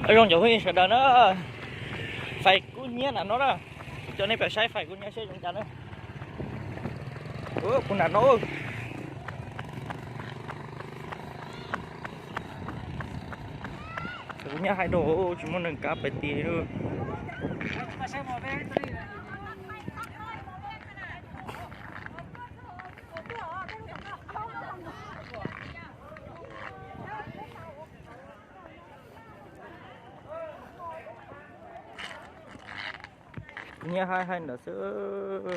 Zoo cov phooj ywg sawv daws na, fais kub hnyiab nram no na. Kuv coj nej pem saib fais kub hnyiab seb zoo cas na. Kuv nram no. Fais kub hnyiab haib dua, tsis muaj neeg kav pem ti li. Kub hnyiab haib haib ntawd xwb.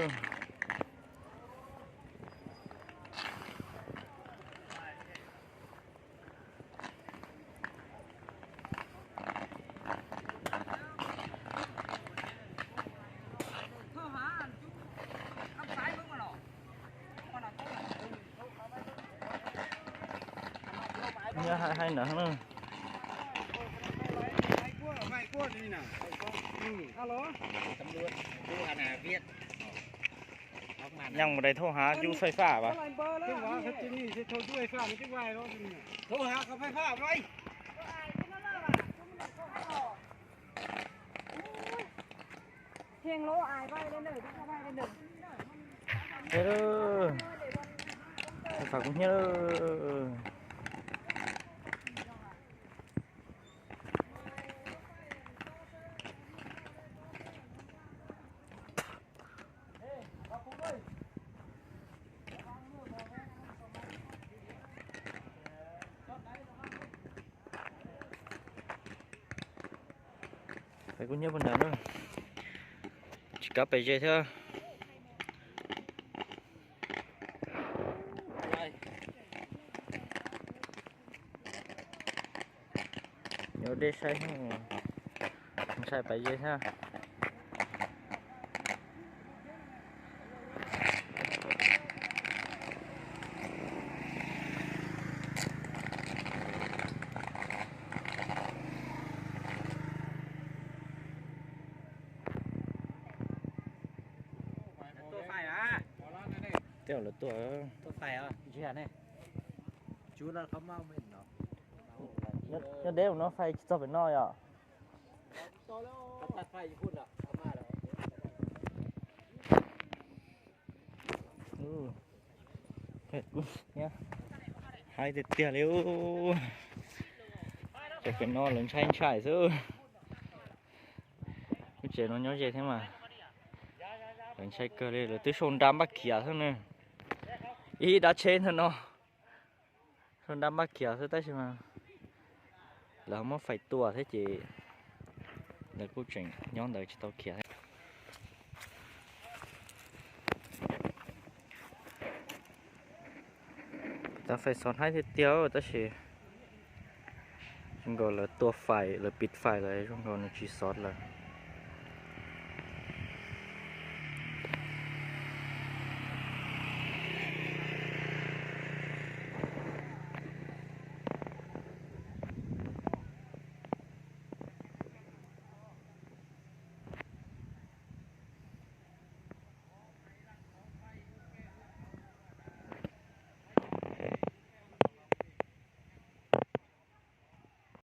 Nyob hais ntawd na. Nyob mus dais thauj hav cub faij faj vas. Fais kub hnyiab. Fais kub hnyiab puag nrad na. Tsis kav pes ze thiab. Yuav dej saib, ntshai pes ze thiab. Tej lawv tuaj. Nyob deb mus no fais tsis txog pem no yom. Haib tiag tiag li. Ces pem no lawv ntshai ntshai xwb. Lub tsev no nyob ze thiab mas lawv ntshai kawg li, lawv twb sau nra npaj khiav xwb na. Ib dab tsheb ntawm no sau nra npaj khiav xwb tab sis mas lawv ho muab fais tua thiab ces lawv kuj tseem nyob ntawd tsis tau khiav thiab. Tab fais xov haib tiag tiag tab sis zoo nkaus lawv tua fais, lawv pib fais lawm zoo nkaus nws tsis xov lawm.